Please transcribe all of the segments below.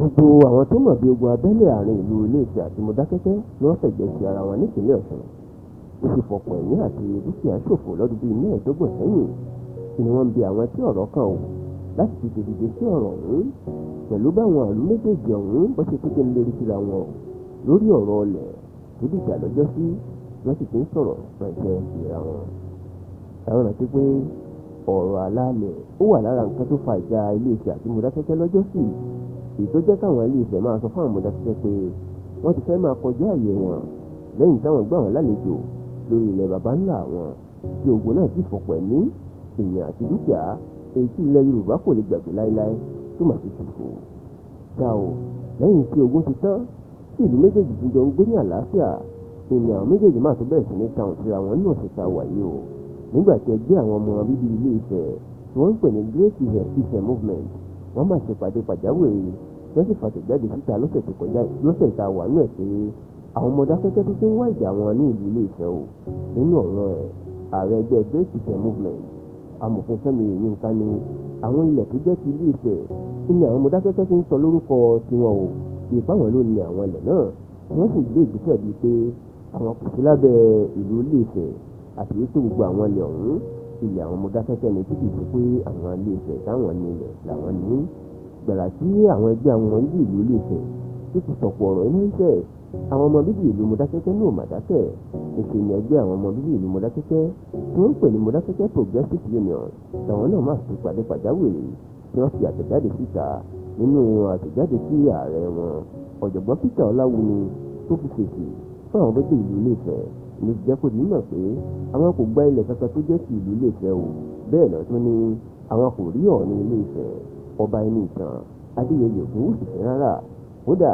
Gbogbo àwọn tó mọ̀ bí ogun abẹ́lé àárín ìlú Ilé-Ifẹ̀ àti Mọdákẹ́kẹ́ ni wọ́n fẹ̀gbẹ́ ti ara wọn nípìnlẹ̀ Ọ̀ṣun. Ó sì fọ̀pọ̀ ẹ̀mí àti dúkìá ṣòfò lọ́dún bíi 25 sẹ́yìn. Kí ni wọ́n ń bi àwọn tí ọ̀rọ̀ kàn ò láti tètè dìde sí ọ̀rọ̀ ọ̀hún pẹ̀lú báwọn ìlú méjèèjì ọ̀hún bó ṣe tún ti ń lérí síra wọn lórí ọ̀rọ̀ ọlẹ̀ tó dìjà lọ́jọ́sí, wọ́n sì ti ń sọ̀rọ̀ ránṣẹ́ síra wọn. Ẹ rántí pé ọ̀rọ̀ àlàálẹ̀ ó wà lára nǹkan tó fa ìjà Ilé-Ifẹ̀ àti Mọdákẹ́kẹ́ lọ́jọ́sí, èyí tó jẹ́ káwọn Ilé-Ifẹ̀ máa sọ fáwọn Mọdákẹ́kẹ́ pé wọ́n ti fẹ́ máa kọjá àyè wọn lẹ́yìn táwọn gbà wọ́n lálejò lórí ilẹ̀ baba ńlá wọn, tí ogun náà sì fọ̀pọ̀ ẹ̀mí èèyàn àti dúkìá èyí tí ilẹ̀ Yorùbá kò lè gbàgbé láéláé tó mà ti ṣòfò. Ṣá o, lẹ́yìn tí ogun ti tán tí ìlú méjèèjì ti jọ ń gbé ní àlàáfíà, ìní àwọn méjèèjì máa tó bẹ̀rẹ̀ sí ní tàùn síra wọn nínú ọ̀sẹ̀ tá a wà yìí o, nígbà tí ẹgbẹ́ àwọn ọmọ bíbí Ilé-Ifẹ̀ tí wọ́n ń pè ní Great Ife Movement wọ́n máa ṣèpàdé pàjáwìrì, wọ́n sì fàtẹ̀jáde síta lọ́sẹ̀ tó kọjá lọ́sẹ̀ tá a wà nínú ẹ̀ pé àwọn Mọdákẹ́kẹ́ tó ti ń wá ìjà wọn ní ìlú Ilé-Ifẹ̀ o. Nínú ọ̀rọ̀ ẹ̀, ààrẹ ẹgbẹ́ Great Ife Movement, Amòfin Fẹ́mi Oyèyínká, ní àwọn ilẹ̀ tó jẹ́ ti Ilé-Ifẹ̀ ní àwọn Mọdákẹ́kẹ́ ti ń sọ lórúkọ tiwọn o, bíi báwọn ló ní àwọn ilẹ̀ náà, wọ́n sì gbé ìgbésẹ̀ bíi pé àwọn kò sí lábẹ́ ìlú Ilé-Ifẹ̀ àti wípé gbogbo àwọn ilẹ̀ ọ̀hún ilẹ̀ àwọn Mọdákẹ́kẹ́ ni, tí kì í ṣe pé àwọn Ilé-Ifẹ̀ táwọn ní ilẹ̀ làwọn ní. Gbàrà tí àwọn ẹgbẹ́ àwọn ọmọ bíbí ìlú Ilé-Ifẹ̀ tó ti sọ̀kò ọ̀rọ̀ iná iṣẹ́, àwọn ọmọ bíbí ìlú Mọdákẹ́kẹ́ náà mà dákẹ́. Níṣe ni ẹgbẹ́ àwọn ọmọ bíbí ìlú Mọdákẹ́kẹ́ tí wọ́n ń pè ní Mọdákẹ́kẹ́ Progressive Union làwọn náà máa fi pàdé pàjáwìrì tí wọ́n fi àtẹ̀jáde síta. Nínú àtẹ̀jáde tí ààrẹ wọn, Ọ̀jọ̀gbọ́n Peter Ọláwúni, tó fi fèsì fún àwọn bíbí ìlú Ilé-Ifẹ̀ ló ti jẹ́ kó di mímọ̀ pé àwọn kò gba ilẹ̀ kankan tó jẹ́ ti ìlú Ilé-Ifẹ̀ o. Bẹ́ẹ̀ lọ tún ní àwọn kò rí Ọọ̀ni Ilé-Ifẹ̀, Ọba Ẹniìtàn Adéyẹyè Ògúnwùsì fín rárá. Kódà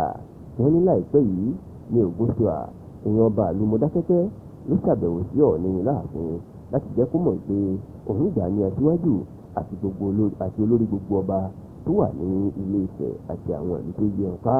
wọ́n ní láìpẹ́ yìí ní Ògúnṣúà, ìyẹn ọba ìlú Mọdákẹ́kẹ́, ló ṣàbẹ̀wò sí Ọọ̀ni láàfin láti jẹ́ kó mọ̀ pé òun gbà ní aṣíwájú àti olórí gbogbo ọba tó wà ní Ilé-Ifẹ̀ àti àwọn ìlú tó yí wọn ká.